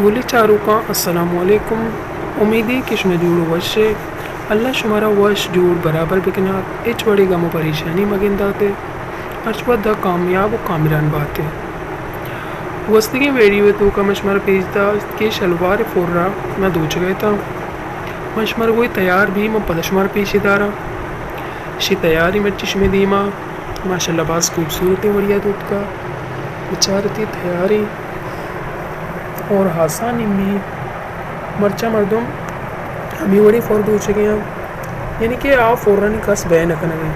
گلیں چاروکاں، السلام علیکم۔ امیدے کہ شما جوڑ و وش ئے۔ اللہ شمارا وش جوڑ برابر بکنات، ہچ وڑیں غم و پریشانی مگندات ئے۔ ہرچ وھد ءَ کامیاب و کامران بات ئے۔ گوستگیں ویڈیو ءِ توکا من شمارا پیش داشت کہ شلوار پرا من دوچگا اتاں۔ من شمارا گوئی تیار بی، من پدا شمارا پیش داراں۔ شی تیاری مرچی شمے دیما۔ ماشاءاللہ باز خوبصورتیں وڑیا دوتکا۔ بچارتی تیاری۔ اور آسانی بی۔ مرچاں مردم ہمے وڑیں پر دوچگے آں، یعنی کہ آ پرانی کس بئے نہ کنگے۔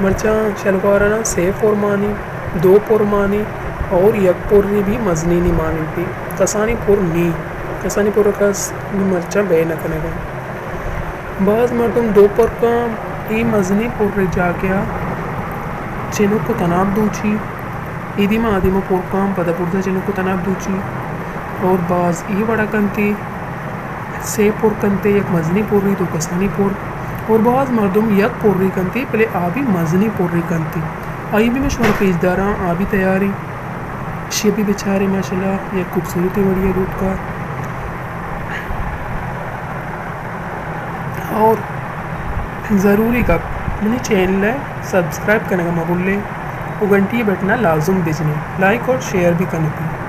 مرچاں شلواراناں سے پر مانی، دو پر مانی اور یک پری بی مزنینی مانی بی۔ کسانی پر نی، کسانی پر کس نی مرچاں بئے نہ کنگے۔ باز مردم دو پر کاں، اے مزنیں پر جاگہ ءَ چنک و تناب دوچی، اے دیما آ دیما پر کاں، پدا برزا چنک و تناب دوچی، اور باز اے وڑا کنتی، سے پر کنتے، یک مزنیں پرے، دو کسانی پر، اور باز مردم یک پرے کنتے، بلے آ بی مزنیں پرے کنتے۔ آئی بی من شمارا پیش داراں، آ بی تیاری۔ شی بی بچارے ماشاءاللہ یک خوبصورتیں وڑیا دوتکا۔ اور ضروری گپ، منی چینل ءَ سبسکرائب کنگا مہ بلے و گھنٹی بٹنا لازم بجنے، لائک اور شیئر بھی کنتی۔